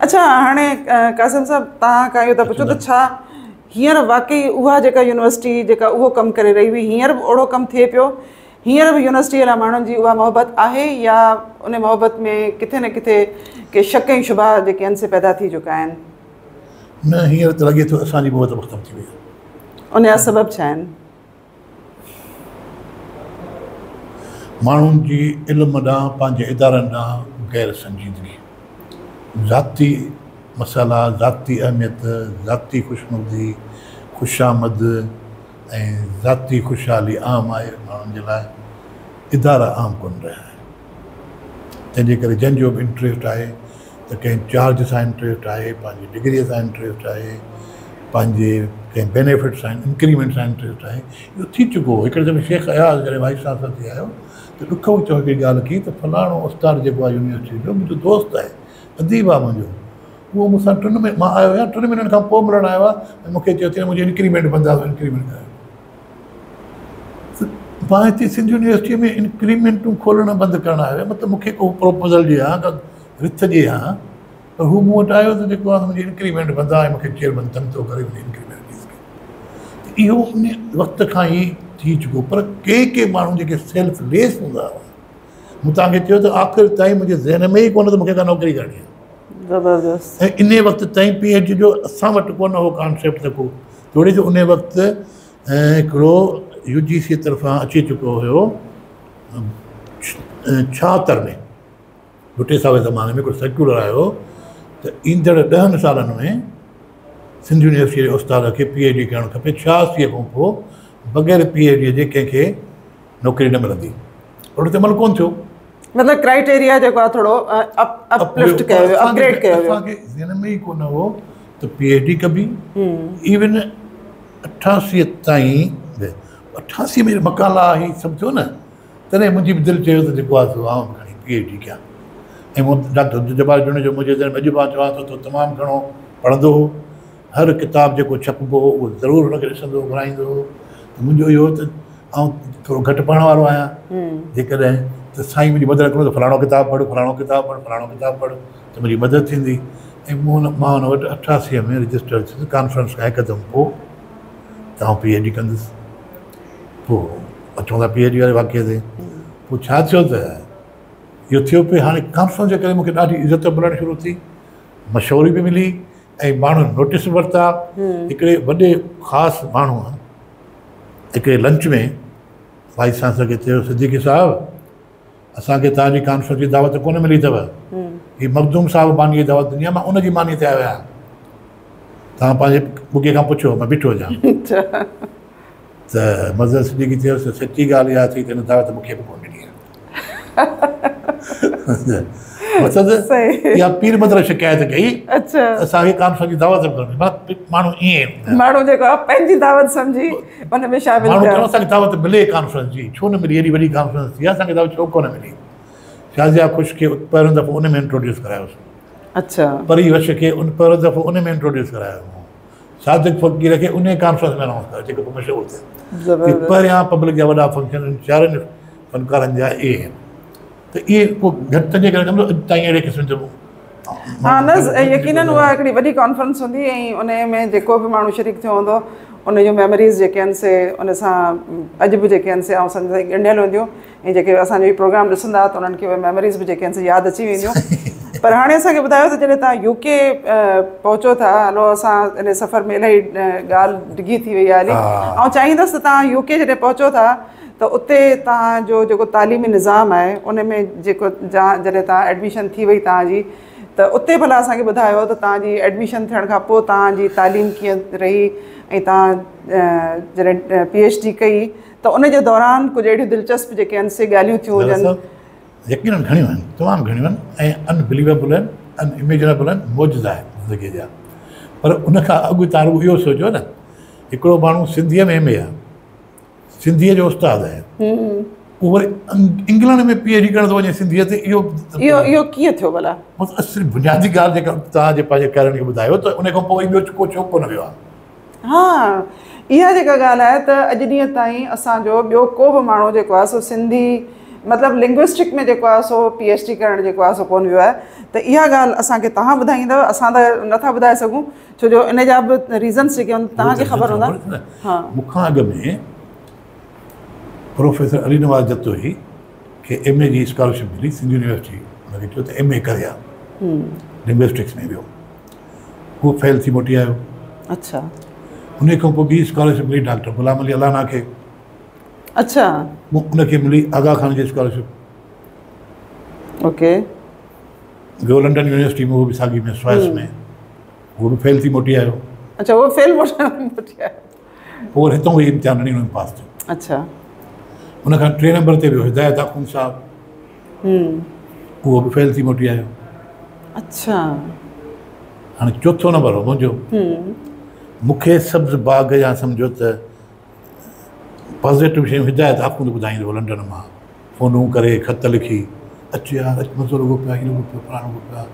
اڇا هاڻي قاسم صاحب توهان کان اهو ٿا پڇون ته ڇا هينئر واقعي اها جيڪا يونيورسٽي جيڪا اهو ڪم ڪري رهي هئي هينئر به اهڙو ڪم ٿئي پيو؟ هينئر به يونيورسٽيء لاء ماڻهن جي اها محبت آهي يا ان محبت ۾ ڪٿي نه ڪٿي ڪي شڪ ۽ شبها جيڪي آهن سي پيدا ٿي چڪا آهن؟ نه، هينئر ته لڳي ٿو اسان جي محبت به ختم ٿي وئي آهي. ان جا سبب ڇا آهن؟ ماڻهن جي علم ڏانهن پنهنجي ادارن ڏانهن غير سنجيدگي، ذاتي مسئلا، ذاتي اهميت، ذاتي خوشنودي، خوشامد ۽ ذاتي خوشحالي عام آهي ماڻهن جي لاء، ادارا عام ڪونه رهيا آهن. تنهن جي ڪري جنهن جو به انٽريسٽ آهي ته ڪنهن چارج سان انٽريسٽ آهي، پنهنجي ڊگريء سان انٽريسٽ آهي، پنهنجي ڪنهن بينيفٽ سان انڪريمينٽ سان انٽريسٽ آهي. اهو ٿي چڪو هو. هڪڙي دفعي شيخ اياز جڏهن وائيس چانسلر ٿي آيو ته ڏک وچان هڪڙي ڳالهه ڪئي ته فلاڻو استاد جيڪو آهي يونيورسٽيء جو منهنجو دوست آهي، اديب آهي منهنجو، اهو مون سان ٽن مان آيو آهيان ٽن مهينن کان پوء ملڻ آيو آهي ۽ مون کي چيو اٿئي منهنجي انڪريمينٽ بند آهي انڪريمينٽ ڪرايو. مان هتي سنڌ يونيورسٽيء ۾ انڪريمينٽون کولڻ بند ڪرڻ آيو آهيان، مطلب مون کي ڪو پروپوزل ڏئي ها، ڪا رٿ ڏئي ها، پر هو مون وٽ آيو ته جيڪو آهي منهنجي انڪريمينٽ بند آهي، مون کي چيئرمين تنگ ٿو ڪري، منهنجي انڪريمينٽ ڏئي سگهي. ته اهو ان وقت کان ئي ٿي چڪو، پر ڪي ڪي ماڻهو جيڪي سيلف ليس هوندا هئا، مون توهان کي چيو ته آخر تائين منهنجي ذهن ۾ ئي ڪونه ته مون کي ڪا نوڪري ڪرڻي آهي. زبردست. ۽ انهي وقت تائين پي ايڇ ڊي جو اسان وٽ ڪونه هو ڪانسيپٽ ته ڪو، توڙي جو انهي وقت هڪڙو يو جي سي طرفان اچي چڪو هيو 76 ۾ ڀٽي صاحب جي زماني ۾ هڪڙو سرڪيولر آيو ته ايندڙ 10 سالن ۾ سنڌ يونيورسٽي جي استاد کي پي ايڇ ڊي ڪرڻ کپي، 86 کان پوء بغير پي ايڇ ڊي جي ڪنهن کي نوڪري نه ملندي، پر ان تي عمل ڪونه ٿيو. مطلب ڪرائيٽيريا جيڪو آهي ٿورو اپ لفٽ ڪيو ويو، اپ گريڊ ڪيو ويو. اسان کي ذهن ۾ ئي ڪونه هو ته پي ايڇ ڊي ڪبي. ايون 88 تائين به، 88 ۾ مقالا هي سڀ ٿيو نه، تڏهن منهنجي به دل چيو ته جيڪو آهي سو آئون به کڻي پي ايڇ ڊي ڪيان. ۽ مون ڊاڪٽر عبدالجبار جوڻيجو منهنجي ذهن ۾ اڄ به آئون چوان ٿو ته تمام گهڻو پڙهندو هو، هر ڪتاب جيڪو ڇپبو هو اهو ضرور هن کي ڏسندو هو، گهرائيندو هو. ته منهنجو اهو هو ته آئون ٿورو گهٽ پڙهڻ وارو آهيان، جيڪڏهن ته سائين منهنجي مدد ڪندو ته فلاڻو ڪتاب پڙهه، فلاڻو ڪتاب پڙهه، فلاڻو ڪتاب پڙهه ته منهنجي مدد ٿيندي. ۽ مون مان هن وٽ 88 ۾ رجسٽر ٿيس، ڪانفرنس کان هڪدم پوء ته آئون پي ايڇ ڊي ڪندس. پوء اچون ٿا پي ايڇ ڊي واري واقعي تي. پوء ڇا ٿيو ته اهو ٿيو پئي، هاڻي ڪانفرنس جي ڪري مون کي ڏاڍي عزت ملڻ شروع ٿي، مشهوري به ملي ۽ ماڻهن نوٽيس به ورتا. هڪڙي وڏي خاص ماڻهوء هڪڙي لنچ ۾ وائيس چانسلر کي چيو، صديقي صاحب اسان کي توهان جي ڪانفرنس جي دعوت ڪونه ملي اٿو، هي مخدوم صاحب مانيء جي دعوت ڏني آهي، مان ان جي مانيء تي آيو آهيان، توهان پنهنجي ٻگهي کان پڇو، مان بيٺو هجان. ته مظهر صديقي چيس ته سچي ڳالهه اها اٿئي ته هن دعوت مون کي به ڪونه ڏني آهي. مقصد اها پير مظهر شڪايت ڪئي اسان کي ڪانفرنس جي دعوت به ڪونه ملي. ماڻهو ائين ماڻهو جيڪو آهي پنهنجي دعوت سمجهي ان ۾ شامل ٿيا. ماڻهو چون اسان کي دعوت ملي ڪانفرنس جي، ڇو نه ملي، ايڏي وڏي ڪانفرنس ٿي آهي اسان کي دعوت ڇو ڪونه ملي. شازيا خوش کي پهريون دفعو ان ۾ انٽروڊيوس ڪرايوسون. پري وش کي پهريون دفعو ان ۾ انٽروڊيوس ڪرايو. صادق فقير کي انهيء ڪانفرنس ۾ انائونس ڪرايو جيڪو پوء مشهور ٿيا. هي پهريان پبلڪ جا وڏا فنڪشن انهن چارن فنڪارن جا اهي آهن ته اهي ڪو گهٽ تنهنجي ڪري ڪندو اڄ تائين اهڙي قسم جو ها نه يقينن اها هڪڙي وڏي ڪانفرنس هوندي ۽ ان ۾ جيڪو به ماڻهو شريڪ ٿيو هوندو ان جون ميموريز جيڪي آهن سي ان سان اڄ به جيڪي آهن سي آئون سمجهان ٿي ڳنڍيل هونديون. ۽ جيڪي اسان جو هي پروگرام ڏسندا ته انهن کي اهي ميموريز به جيڪي آهن سي ياد اچي وينديون. پر هاڻي اسان کي ٻڌايو ته جڏهن توهان يو ڪي پهچو ٿا، هلو اسان ان سفر ۾ الاهي ڳالهه ڊگهي ٿي وئي آهي هلي، آئون چاهيندس ته توهان يو ڪي جڏهن پهچو ٿا ته اتي توهان جو جيڪو تعليمي نظام آهي ان ۾ جيڪو جڏهن توهان ايڊميشن ٿي وئي توهان جي ته اتي ڀلا اسان کي ٻڌايو ته توهان جي ايڊميشن ٿيڻ کان پوء توهان جي تعليم ڪيئن رهي ۽ توهان جڏهن پي ايڇ ڊي ڪئي ته ان جي دوران ڪجهه اهڙيون دلچسپ جيڪي آهن سي ڳالهيون ٿيون هجن. يقينن گهڻيون آهن، تمام گهڻيون آهن ۽ ان بليويبل آهن، ان اميجنيبل آهن، معجزا آهن زندگيء جا. پر ان کان اڳ توهان رڳو اهو سوچيو نه، هڪڙو ماڻهو سنڌيء ۾ ايم اي آهي، سنڌيء جو استاد آهي، اهو وري انگلنڊ ۾ پي ايڇ ڊي ڪرڻ ٿو وڃي سنڌيء تي، اهو اهو اهو ڪيئن ٿيو ڀلا؟ اصل بنيادي ڳالهه جيڪا توهان جي پنهنجي ڪارين کي ٻڌايو ته ان کان پوء وري ٻيو ڪو ڇو ڪونه ويو آهي. ها اها جيڪا ڳالهه آهي ته اڄ ڏينهن تائين اسان جو ٻيو ڪو به ماڻهو جيڪو آهي سو سنڌي مطلب لنگوئسٽڪ ۾ جيڪو آهي سو پي ايڇ ڊي ڪرڻ جيڪو آهي سو ڪونه ويو آهي. ته اها ڳالهه اسان کي توهان ٻڌائيندؤ، اسان ته نٿا ٻڌائي سگهون، ڇو جو ان جا به ريزنس جيڪي آهن توهان کي خبر هوندا. ها، مون کان اڳ ۾ پروفيسر علي نواز جتوئي کي ايم اي جي اسڪالرشپ ملي سنڌ يونيورسٽي، هن کي چيو ته ايم اي ڪري آ، لنگوئسٽڪس ۾ ويو، اهو فيل ٿي موٽي آيو. اڇا. ان کان پوءِ ٻي اسڪالرشپ ملي ڊاڪٽر غلام علي الانا کي. اڇا. ان کي ملي آغا خان جي اسڪالرشپ. اوڪي. ويو لنڊن يونيورسٽي ۾، اهو به ساڳي ۾ سوائس ۾، اهو به فيل ٿي موٽي آيو. اڇا، اهو فيل موٽي آيو. پوءِ وري هتان ئي امتحان ڏني، هن ۾ پاس ٿيو. اڇا. ان کان 3 نمبر تي ويو هدايت آخوند صاحب، اهو به فيل ٿي موٽي آيو. اڇا. هاڻي 4ٿو نمبر هو منهنجو. مون کي سبز باغ يا سمجهو ته پازيٽو شيون هدايت آخوند ٻڌائيندو هو لنڊن مان، فونون ڪري خط لکي، اچ يار اچ، مزو لڳو پيو آهي، هيئن لڳو پيو، فلاڻو لڳو پيو آهي،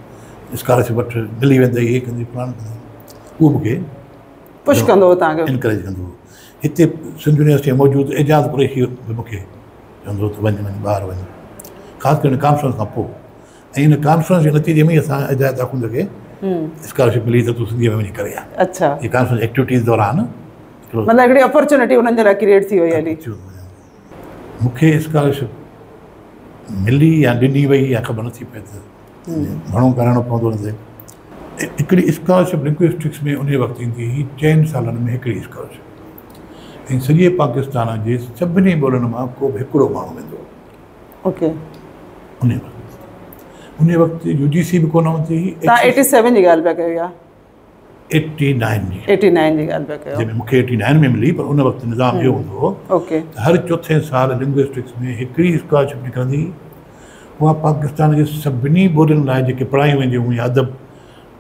اسڪالرشپ وٺ ملي ويندئي، هيءَ ڪندي فلاڻو ڪندي. اهو مون کي پش ڪندو هو توهان کي، انڪريج ڪندو هو. هتي سنڌ يونيورسٽي ۾ موجود اعجاز قريشي به مون کي چوندو هو ته وڃ وڃ ٻاهر وڃ، خاص ڪري ڪانفرنس کان پوءِ. ۽ هن ڪانفرنس جي نتيجي ۾ ئي اسان هدايت آخوند کي اسڪالرشپ ملي ته تون سنڌيءَ ۾ وڃي ڪري آ. اڇا. هيءَ ڪانفرنس ايڪٽيوٽيز دوران مطلب هڪڙي اپرچونٽي انهن جي لاءِ ڪريئيٽ ٿي وئي هلي. مون کي اسڪالرشپ ملي يا ڏني وئي يا خبر نٿي پئي ته گهڻو ڪرائڻو پوندو هن تي. هڪڙي اسڪالرشپ لنگوئسٽڪس ۾ ان وقت ايندي هئي 4 سالن ۾ هڪڙي اسڪالرشپ، ۽ سڄي پاڪستان جي سڀني ٻولين مان ڪو به هڪڙو ماڻهو ويندو هو. اوڪي. ان وقت يو جي سي به ڪونه هوندي هئي. توهان 87 جي ڳالهه پيا ڪيو يا 89 جي؟ 89 جي ڳالهه پيا ڪيو. جنهن ۾ مون کي 89 ۾ ملي، پر ان وقت نظام اهو هوندو هو. اوڪي. هر 4ٿين سال لنگوئسٽڪس ۾ هڪڙي اسڪالرشپ نڪرندي هئي، اها پاڪستان جي سڀني ٻولين لاءِ جيڪي پڙهايون وينديون هيون يا ادب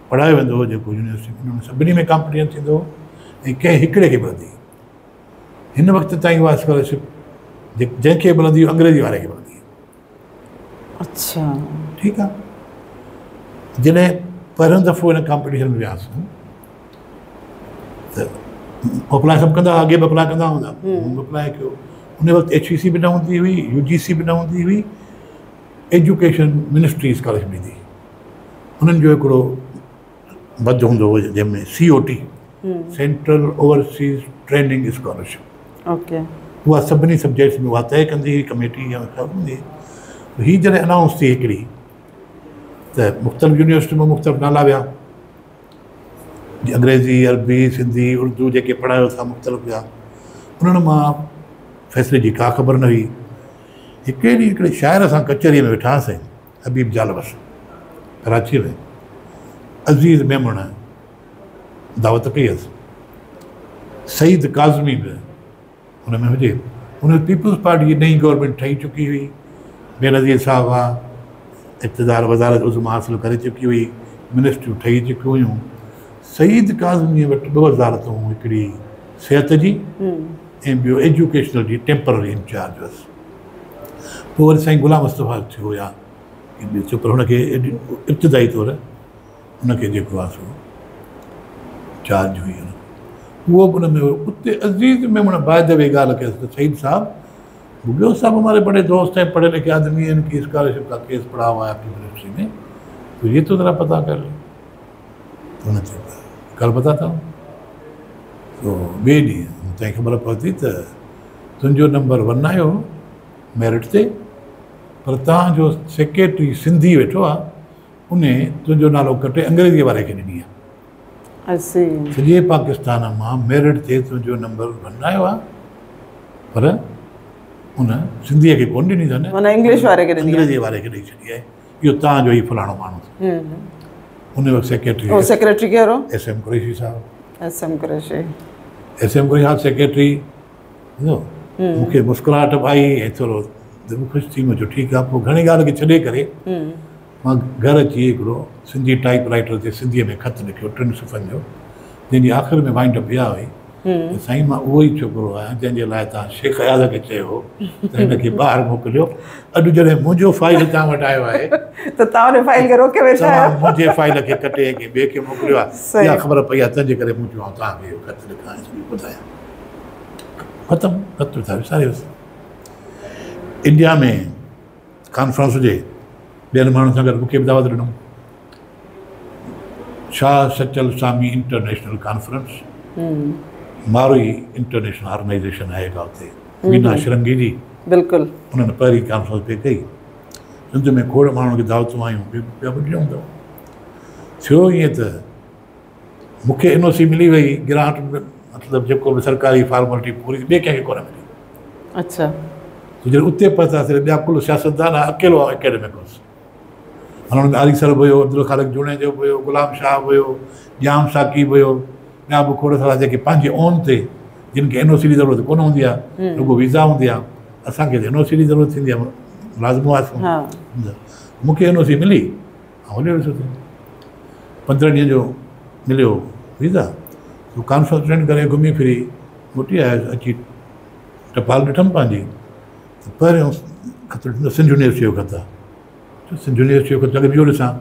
پڙهايو ويندو هو جيڪو يونيورسٽي ۾، ان ۾ سڀني ۾ ڪامپيٽيشن ٿيندو هو ۽ ڪنهن هڪڙي کي ملندي هئي. هن وقت تائين اها اسڪالرشپ جنهن کي ملندي هئي انگريزي واري کي ملندي هئي. اڇا. ٺيڪ آهي. جڏهن پهريون دفعو هن ڪامپيٽيشن ۾ وياسين ته اپلائي سڀ ڪندا هئا، اڳي به اپلائي ڪندا هوندا، مون به اپلائي ڪيو. ان وقت ايڇ اي سي به نه هوندي هئي، يو جي سي به نه هوندي هئي، ايجوڪيشن منسٽري اسڪالرشپ ڏيندي هئي. انهن جو هڪڙو بد هوندو هو جنهن ۾ C O T, central overseas training scholarship. Okay. اها سڀني سبجيڪٽس ۾ اها طئي ڪندي هئي ڪميٽي يا ڇا هوندي هئي. هيءَ جڏهن انائونس ٿي هڪڙي ته مختلف يونيورسٽين مان مختلف نالا ويا، انگريزي، عربي، سنڌي، اردو جيڪي پڙهايو ٿا مختلف ويا. انهن مان فيصلي جي ڪا خبر نه هئي. هڪڙي ڏينهن هڪڙي شاعر سان ڪچهريءَ ۾ ويٺا هئاسين، حبيب جالوس، ڪراچيءَ ۾. عزيز ميمڻ دعوت ڪئي هئس، سعيد ڪاظمي به هن ۾ هجي. هن پيپلز پارٽي جي نئين گورنمينٽ ٺهي چڪي هئي، بينظير صاحب اقتدار وزارت عظميٰ حاصل ڪري چڪي هئي، منسٽريون ٺهي چڪيون هيون. سعيد ڪاظميءَ وٽ 2 وزارتون، هڪڙي صحت جي ۽ ٻيو ايجوڪيشنل جي ٽيمپرري انچارج هئس. پوءِ وري سائين غلام مصطفيٰ ٿيو يا ٻيو ٿيو، پر هن کي ابتدائي طور هن کي جيڪو آهي سو چارج هئي هن، اهو به هن ۾ هو. اتي عزيز ميمڻ بعد ۾ ڳالهه ڪيس ته سعيد صاحب، ٻيو صاحب हमारे बड़े दोस्त हैं, पढ़े लिखे आदमी हैं, इनकी स्कॉलरशिप का केस पड़ा हुआ है आपकी मिनिस्ट्री में, तो ये तो ज़रा पता कर ले। तो हुन चयो कल बताता हूँ। तो ॿिए ॾींहुं ताईं ख़बर पहुती त तुंहिंजो नंबर 1 आयो मेरिट ते, पर तव्हांजो सेक्रेटरी सिंधी वेठो आहे, उन तुंहिंजो नालो कटे अंग्रेज़ीअ वारे खे ॾिनी आहे। सॼे पाकिस्तान मां मेरिट ते तुंहिंजो नंबर 1 आयो आहे, पर उन सिंधीअ खे कोन ॾिनी अथनि, हुन इंग्लिश वारे खे ॾिनी, अंग्रेज़ीअ वारे खे ॾेई छॾी आहे। इहो तव्हांजो ई फलाणो माण्हू। उन वक़्तु सेक्रेटरी, उहो सेक्रेटरी केरु हो? एस एम कुरैशी साहिबु। S M Qureshi, S M Qureshi साहिबु सेक्रेटरी। ॿुधो, मूंखे मुस्कुराहट बि आई ऐं थोरो दिलि ख़ुशि थी। मुंहिंजो ठीकु आहे। पोइ घणे ॻाल्हि खे छॾे करे मां घर अची हिकिड़ो सिंधी टाइप राइटर ते सिंधीअ में ख़त लिखियो 3 صفحनि जो, जंहिंजी आख़िर में वाइंड अप इहा हुई ته سائين مان اهو ئي ڇوڪرو آهيان جنهن جي لاءِ توهان شيخ اياز کي چيو هو ته هن کي ٻاهر موڪليو. اڄ جڏهن منهنجو فائل توهان وٽ آيو آهي ته توهان هن فائل کي روڪي ويٺا آهيو، منهنجي فائل کي ڪٽي ڪنهن ٻئي کي موڪليو آهي. اها خبر پئي آهي، تنهن جي ڪري مون چيو آئون توهان کي اهو خط لکان ۽ ٻڌايان. ختم، خط وساري ويس. انڊيا ۾ ڪانفرنس هجي، ٻين ماڻهن سان گڏ مون کي به دعوت ڏنو. Shah Sachal Sami international conference, Marui international organisation آهي ڪا اتي، مينا شرنگي جي، بلڪل انهن پهرين ڪانفرنس پئي ڪئي. سنڌ ۾ کوڙ ماڻهن کي دعوتون آيون، ٻيا به ڏنو هوندو. ٿيو ائين ته مون کي اين او سي ملي وئي، گرانٽ مطلب جيڪو به سرڪاري فارملٽي پوري، ٻئي ڪنهن کي ڪونه ملي. اڇا. جڏهن اتي پهتاسين ٻيا ڪل سياستدان، اڪيلو اڪيڊمڪ هوس. هن ۾ آريسر به هيو، عبدالخالق جوڻيجو به هيو، غلام شاهه به هيو، ڄام ساقي به هيو، ٻيا به کوڙ سارا جيڪي پنهنجي اون تي، جن کي اين او سي جي ضرورت ڪونه هوندي آهي، رڳو ويزا هوندي آهي. اسان کي اين او سي جي ضرورت ٿيندي آهي، ملازم هئاسين. مون کي اين او سي ملي، هليو ويس اتي. 15 ڏينهن جو مليو ويزا، ڪانفرنس اٽينڊ ڪري گهمي ڦري موٽي آيس. اچي ٽپال ڏٺم پنهنجي، ته پهريون خط سنڌ يونيورسٽي جو خط آهي. سنڌ يونيورسٽي جو خط اڳ ٻيو ڏسان،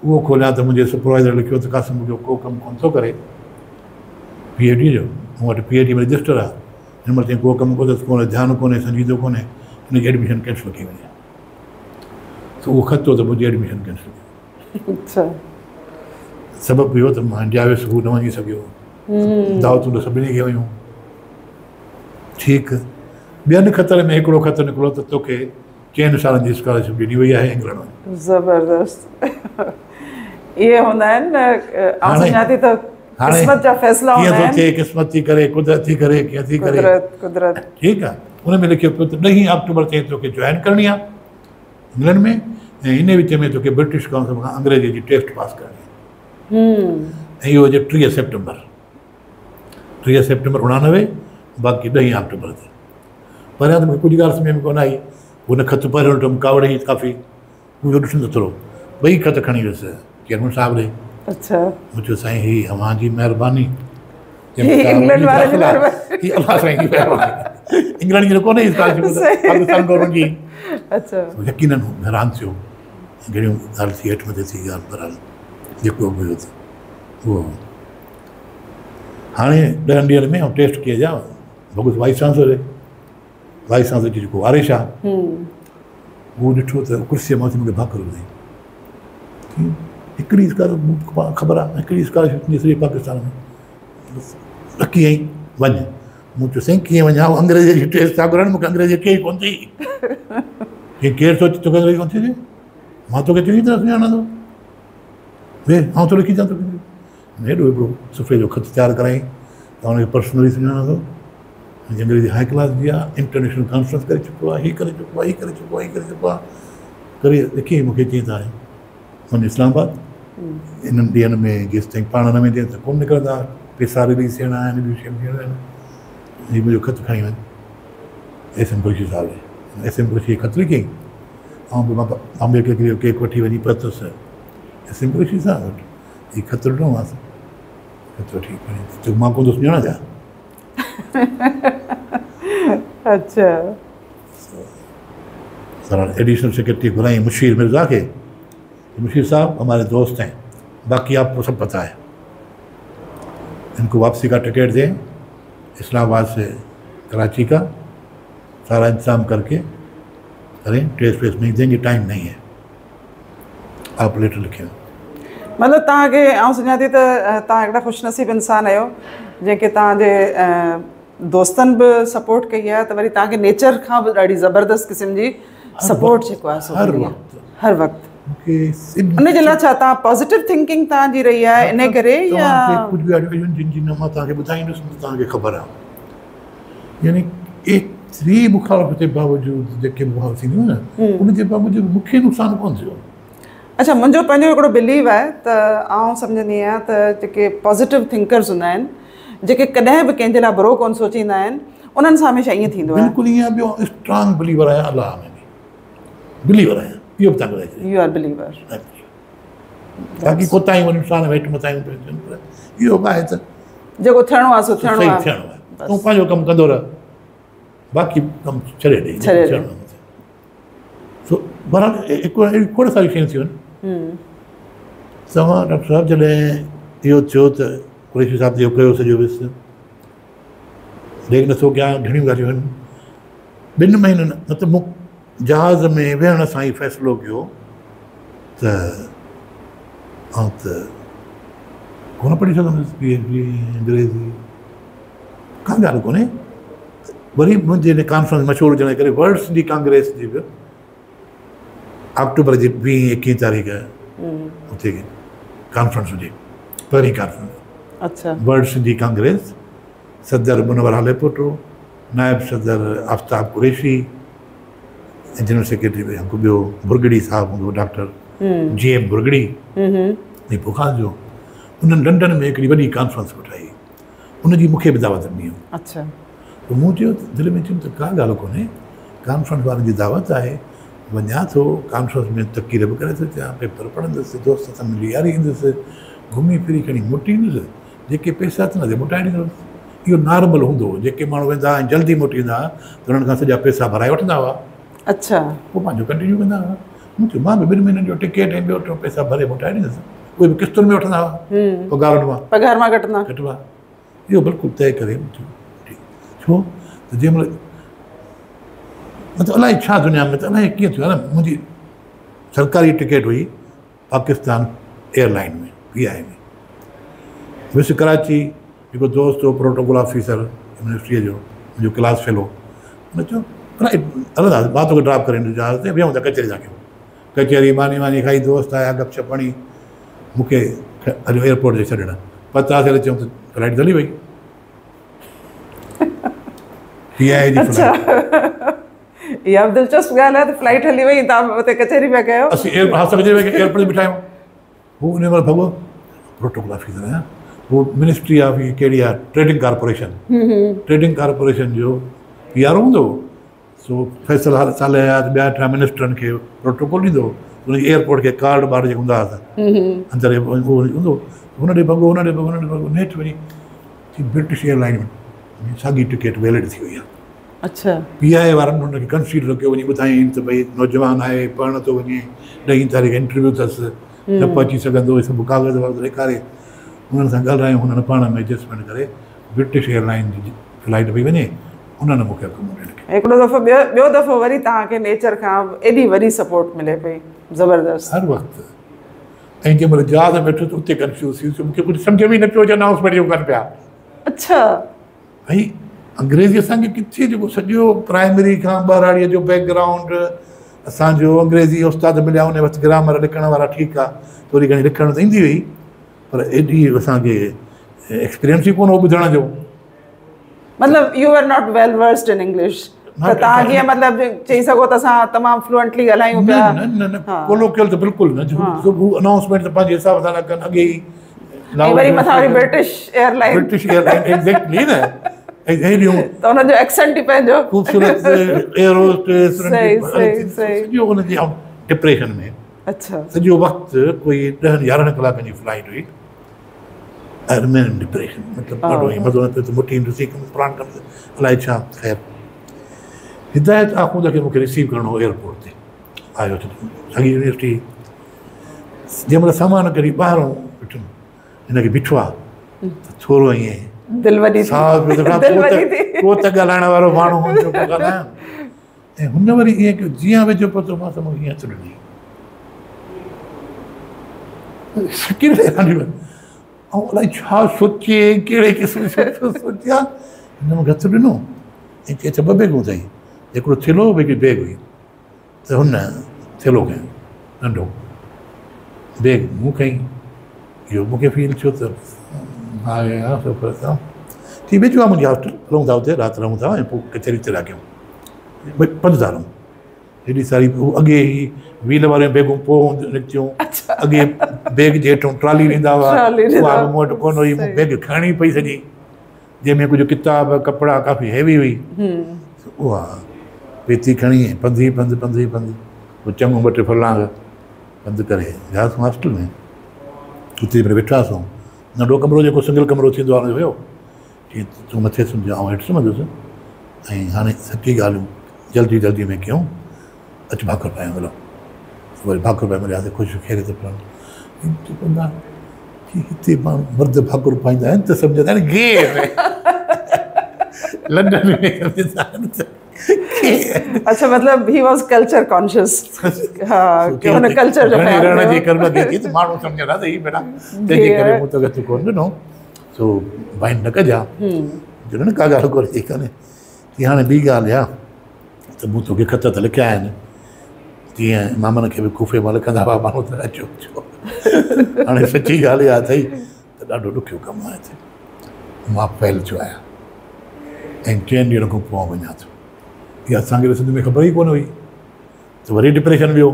اهو کوليان ته منهنجي سپروائزر لکيو ته قاسم جو ڪو ڪم ڪونه ٿو ڪري پي ايڇ ڊي جو، مون وٽ پي ايڇ ڊي ۾ رجسٽر آهي، هن مهل تائين ڪو ڪم ڪونه اٿس، ڪو ڌيان ڪونهي، سنجيدو ڪونهي، هن جي ايڊميشن ڪينسل ڪئي وڃي. ته اهو خط هو ته منهنجي ايڊميشن ڪينسل ڪئي. اڇا. سبب اهو ته مان انڊيا ويس، هو نه وڃي سگهيو، دعوتون ته سڀني کي هيون. ٺيڪ ٻين خطن ۾ هڪڙو خط نڪرو ته توکي 4 سالن جي اسڪالرشپ ڏني وئي آهي انگلينڊ ۾. زبردست. اهي هوندا آهن، آئون سمجهان ٿي ته قسمت جا فيصلا هوندا آهن. ڪيئن ٿو ٿئي، قسمت ٿي ڪري، قدرت ٿي ڪري، ڪيئن ٿي ڪري، قدرت قدرت. ٺيڪ آهي. ان ۾ لکيو پيو ته 10 آڪٽوبر تائين توکي جوائن ڪرڻي آهي انگلينڊ ۾، ۽ ان وچ ۾ توکي برٽش ڪائونسل کان انگريزي جي ٽيسٽ پاس ڪرڻي آهي. ۽ اهو هجي 30 سيپٽمبر، 30 سيپٽمبر 89، باقي 10 آڪٽوبر تي. پهريان ته مون کي ڪجهه ڳالهه سمجهه ۾ ڪونه آئي. هن خط پهريون ڏٺم، ڪاوڙ ئي ڪافي، اهو ڏٺم ته ٿورو ٻئي خط کڻي ويس چيئرمين صاحب ڏي. اڇا. مون چيو سائين هي اوهان جي مهرباني، انگلينڊ وارن جي مهرباني، هي الله سائين جي مهرباني، انگلينڊ جي ڪونه اسڪالرشپ، پاڪستان گورنمينٽ جي. اڇا. يقينن حيران ٿيو، گهڻيون ڳالهه ٿي، هيٺ مٿي ٿي ڳالهه، بهرحال جيڪو به هيو ته اهو. هاڻي 10 ڏينهن ۾ آئون ٽيسٽ ڪيئن جا ڀڳس وائيس چانسلر ڏي. وائيس چانسلر جي جيڪو وارث آهي، اهو ڏٺو ته ڪرسيء مان اٿي مون کي ڀاڪر وڌائين. هڪڙي اسڪالرشپ خبر آهي، هڪڙي اسڪالرشپ تنهنجي سڄي پاڪستان ۾ رکي آئين، وڃ. مون چيو سائين ڪيئن وڃان، انگريزيء جي ٽيسٽ ٿا گهرن، مون کي انگريزي ڪيئن ڪونه ٿي. ڪير ٿو توکي انگريزي ڪونه ٿي اچي؟ مان توکي چڱي طرح سڃاڻان ٿو، ويهه آئون ٿو لکي ڏيان توکي. هيڏو هڪڙو صفحي جو خط تيار ڪرائين ته هن کي پرسنلي سڃاڻان ٿو، هن جي انگريزي هاء ڪلاس جي آهي، انٽرنيشنل ڪانفرنس ڪري چڪو آهي، هي ڪري چڪو آهي، هي ڪري چڪو آهي، هي ڪري چڪو آهي، ڪري لکي مون کي چيائين ته هاڻي وڃ اسلام آباد، انهن ڏينهن ۾ جيستائين پاڻ نه ويندين ته ڪونه نڪرندا، پئسا رليز ٿيڻا آهن، ٻيون شيون ٿيڻيون آهن، هي منهنجو خط کڻي وڃ ايس ايم قريشي صاحب ڏي. ايس ايم قريشي کي خط لکيائين، آئون به بامبي ڪيڪ جو ڪيڪ وٺي وڃي پهتس ايس ايم قريشي صاحب وٽ، هي خط ڏنومانس، خط وٺي کڻي چيو مان ڪونه ٿو سڃاڻان ڇا؟ اڇا. سر एडिशनल सेक्रेटरी घुराई मुशीर मिर्ज़ा के, मुशीर साहब हमारे दोस्त हैं, बाकी आपको सब पता है, इनको वापसी का टिकट दें इस्लामाबाद से कराची का, सारा इंतज़ाम करके करें, टेस्ट वेस्ट नहीं देंगे, टाइम नहीं है, आप लेटर लिखें। मतिलबु तव्हांखे आउं सम्झां थी त तव्हां हिकिड़ा ख़ुशनसीब इंसान आहियो, जंहिंखे तव्हांजे दोस्तनि बि सपोर्ट कई आहे, त वरी तव्हांखे नेचर खां बि ॾाढी ज़बरदस्त क़िस्म जी सपोर्ट जेको आहे हर वक़्तु, हर वक़्तु। उन जे लाइ छा तव्हां पॉज़िटिव थिंकिंग तव्हांजी रही आहे इन करे, या कुझु ॻाल्हियूं आहिनि जिन जी न मां तव्हांखे ॿुधाईंदुसि त तव्हांखे ख़बर आहे, यानी एतिरी मुखालफ़त जे बावजूद जेके मुखालफ़त थींदियूं न, उन जे बावजूद मूंखे नुक़सानु कोन थियो। अच्छा, मुंहिंजो पंहिंजो हिकिड़ो बिलीव आहे त आउं सम्झंदी आहियां त जेके पॉज़िटिव थिंकर्स हूंदा आहिनि, जेके कॾहिं बि कंहिंजे लाइ बुरो कोन सोचींदा आहिनि, उन्हनि सां हमेशह ईअं थींदो आहे। बिल्कुलु ईअं। ॿियो स्ट्रांग बिलीवर आहियां, अलाह में बि बिलीवर आहियां, इहो बि तव्हांखे ॿुधाए छॾियां। You are believer. बाक़ी कोताहियूं आहिनि, इंसान हेठि मथाहियूं पियूं थियनि, पर इहो बि आहे त जेको थियणो आहे सो थियणो आहे, थियणो आहे, तूं पंहिंजो कमु कंदो रह, बाक़ी कमु छॾे ॾे। सो बहरहाल हिकु अहिड़ी खोड़ सारी शयूं थियूं आहिनि। तव्हां डॉक्टर साहिबु जॾहिं इहो थियो त कुरैशी साहिबु इहो कयो सॼो विस लेकिन नथो कयां, घणियूं ॻाल्हियूं आहिनि। 2 महीननि मतिलबु मूं جهاز ۾ ويهڻ سان ئي فيصلو ڪيو ته آئون ته ڪونه پڙهي سگهندس پي ايڇ ڊي انگريزي، ڪا ڳالهه ڪونهي. وري منهنجي هن ڪانفرنس مشهور هجڻ جي ڪري ورلڊ سنڌي ڪانگريس جي به آڪٽوبر جي 20 21 تاريخ اتي ڪانفرنس هجي، پهرين ڪانفرنس. اڇا. ورلڊ سنڌي ڪانگريس، صدر منور هاليپوٽو، نائب صدر آفتاب قريشي ۽ جنرل سيڪريٽري به هڪ ٻيو ڀرڳڙي صاحب هوندو، ڊاڪٽر جي ايم ڀرڳڙي ۽ پوکان جو. انهن لنڊن ۾ هڪڙي وڏي ڪانفرنس وٺائي، ان جي مون کي به دعوت ڏني. اڇا. پوءِ مون چيو، دل ۾ چيم ته ڪا ڳالهه ڪونهي، ڪانفرنس وارن جي دعوت آهي، وڃان ٿو، ڪانفرنس ۾ تقرير به ڪري ٿو اچان، پيپر پڙهندس، دوست سان ملي ياري ايندس، گهمي ڦري کڻي موٽي ايندس، جيڪي پئسا اٿن سي موٽائي ڏيندس. اهو نارمل هوندو هو، جيڪي ماڻهو ويندا ۽ جلدي موٽي ايندا هئا ته انهن کان سڄا پئسا ڀرائي وٺندا هئا. اڇا. پوءِ پنهنجو ڪنٽينيو ڪندا هئا. مون چيو مان به 2 مهينن جو ٽڪيٽ ۽ ٻيو ٽيون پئسا ڀري موٽائي ڏيندس. اهي به قسطن ۾ وٺندا هئا، پگهارن مان پگهار مان گهٽندا گهٽبا. اهو بلڪل طئي ڪري مون چيو ٺيڪ. ڇو ته جنهن مهل مطلب الائي ڇا دنيا ۾ ته الائي ڪيئن ٿيو آهي نه، منهنجي سرڪاري ٽڪيٽ هئي Pakistan air line ۾ P I ۾. ويس ڪراچي، هڪ دوست هو پروٽوڪول آفيسر يونيورسٽيءَ جو، منهنجو ڪلاس فيلو، هن چيو هلندا مان توکي ڊراپ ڪري ايندس جهاز تي، ويهون ٿا ڪچهري ٿا ڪيون. ڪچهري ماني واني کائي دوست آيا، گپ شپ هڻي مون کي هليو ايئرپورٽ تي ڇڏڻ. پهتاسين، چيون ته فلائيٽ هلي وئي پي I جي فلائيٽ. اها به دلچسپ ڳالهه آهي ته فلائيٽ هلي وئي، توهان اتي ڪچهري پيا ڪيو. اسين ايئرپورٽ تي بيٺا آهيون. هو ان مهل ڀڳو، پروٽوڪول آفيسر آهيان، هو منسٽري آف ڪهڙي آهي ٽريڊنگ ڪارپوريشن، ٽريڊنگ ڪارپوريشن جو پي آر هوندو هو. سو فيصل صالح حيات ٻيا ٽيا منسٽرن کي پروٽوڪول ڏيندو هو. هن جي ايئرپورٽ کي ڪارڊ وارڊ جيڪي هوندا هئا اندر اهو هوندو، هن ڏي ڀڳو، هن ڏي ڀڳو، هن ڏي ڀڳو، نيٺ وڃي برٽش ايئر لائن ۾ ساڳي ٽڪيٽ ويلڊ ٿي وئي آهي. اڇا. پي I اي وارن هن کي ڪنسيڊر ڪيو، وڃي ٻڌايائين ته ڀئي نوجوان آهي، پڙهڻ ٿو وڃي، 10 تاريخ انٽرويو اٿس، نه پهچي سگهندو، سڀ ڪاغذ واغذ ڏيکاري هنن سان ڳالهايون. هنن پاڻ ۾ ايڊجسٽمينٽ ڪري برٽش ايئر لائن جي فلائيٽ پئي وڃي، انهن مون کي اڪوموڊيٽ ڪيو. هڪڙو دفعو ٻيو دفعو وري توهان کي نيچر کان ايڏي وڏي سپورٽ ملي پئي، زبردست. هر وقت. ۽ جنهن مهل جهاز ۾ ويٺس اتي ڪنفيوز ٿي ويس، مون کي ڪجهه سمجهه ۾ نه پيو اچي، انائونسمينٽ جيڪو ڪن پيا. اڇا. ڀئي انگريزي اسان کي ڪٿي، جيڪو سڄو پرائمري کان ٻهراڙيءَ جو بيڪ گرائونڊ اسان جو، انگريزي استاد مليا ان وقت گرامر لکڻ وارا، ٺيڪ آهي ٿوري گهڻي لکڻ ته ايندي هئي، پر ايڏي اسان کي ايڪسپيرينس ئي ڪونه هو ٻڌڻ جو. مطلب you are not well versed in English, ته توهان جيئن مطلب چئي سگهو ته اسان تمام فلوئنٽلي ڳالهايون پيا. نه نه نه، ڪولوڪيل ته بلڪل نه. هو انائونسمينٽ ته پنهنجي حساب سان نه ڪن، اڳي ئي وري مٿان وري British air line, British air line exactly نه، ۽ اهڙيون ته هن جو ايڪسينٽ ئي پنهنجو خوبصورت ايئر هوسٽس سڄو هن جي ڊپريشن ۾. اڇا. سڄو وقت ڪوئي 10 11 ڪلاڪن جي فلائيٽ هئي. I remain in depression, مطلب ڏاڍو ائين مزو نه پيو ته موٽي ايندس پلان ڪندس الائي ڇا. خير هدايت آخوند کي مون کي رسيو ڪرڻو هو ايئرپورٽ تي، آيو ته ساڳي يونيورسٽي. جنهن مهل سامان ڪڍي ٻاهرون ڏٺم هن کي بيٺو آهي ته ٿورو ائين دل وڏي ڪو ته ڳالهائڻ وارو ماڻهو هو جو ڳالهايان. ۽ هن وري ائين ڪيو، جيئن ويجهو پهتو مان ته مون کي ائين هٿ ڏني، ۽ الائي ڇا سوچي، ڪهڙي قسم جو سوچيان، هن مون کي هٿ ڏنو ۽ چئي اڇا 2 بيگون اٿئي، هڪڙو ٿيلهو هڪڙي بيگ هئي. ته هن ٿيلهو کنيو ننڍو، بيگ مون کنئي. اهو مون کي فيل ٿيو ته ها ٿي ويجهو آهي منهنجي هاسٽل، هلون ٿا اتي رات رهون ٿا ۽ پوءِ ڪچهري تي ٿا ڪيون، ڀئي پنڌ ٿا رهون. هيڏي ساري اڳي ئي ويل واريون بيگون پوءِ نڪتيون، اڳي بيگ جي هيٺون ٽرالي ڏيندا هئا، اها به مون وٽ ڪونه هئي. مون بيگ کڻڻي پئي سڄي، جنهن ۾ ڪجهه ڪتاب ڪپڙا ڪافي هيوي هئي، اها پيتي کڻي پنڌ ئي پنڌ، پنڌ ئي پنڌ، پوءِ چڱو 2 ٽي فرلانگ پنڌ ڪري وياسين هاسٽل ۾. اتي ويٺاسين، ننڍو ڪمرو جيڪو سنگل ڪمرو ٿيندو آهي هن جو هيو. چئي تون مٿي سمهجي، آئون هيٺ سمهندس. ۽ هاڻي سچي ڳالهيون جلدي جلدي ۾ ڪيون، اچ ڀاڪر پايون ملون. وري ڀاڪر پائي ملياسين، خوش خيريت ڪندا. هتي ماڻهو مرد ڀاڪر پائيندا آهن ته سمجهندا آهن گي. لنڊن ۾. اڇا، مطلب هي واز ڪلچر ڪانشس. ها، هن ڪلچر جو گهڻي رهڻ جي ڪري لڳي ته ماڻهو سمجهندا ته هي بيٽا، تنهن جي ڪري مون توکي ڪونه ڏنو، سو مائنڊ نه ڪجان. جو نه ڪا ڳالهه ڪونهي ڪونهي. هي هاڻي ٻي ڳالهه آهي ته مون توکي خط ته لکيا آهن، جيئن امامن کي به ڪوفي مان لکندا هئا ماڻهو ته اچو اچو. هاڻي سچي ڳالهه اها اٿئي ته ڏاڍو ڏکيو ڪم آهي هتي. مان فيل ٿيو آهيان ۽ 3 ڏينهن کان پوءِ وڃان ٿو. اها اسان کي سنڌ ۾ خبر ئي ڪونه هئي، ته وري ڊپريشن ويو.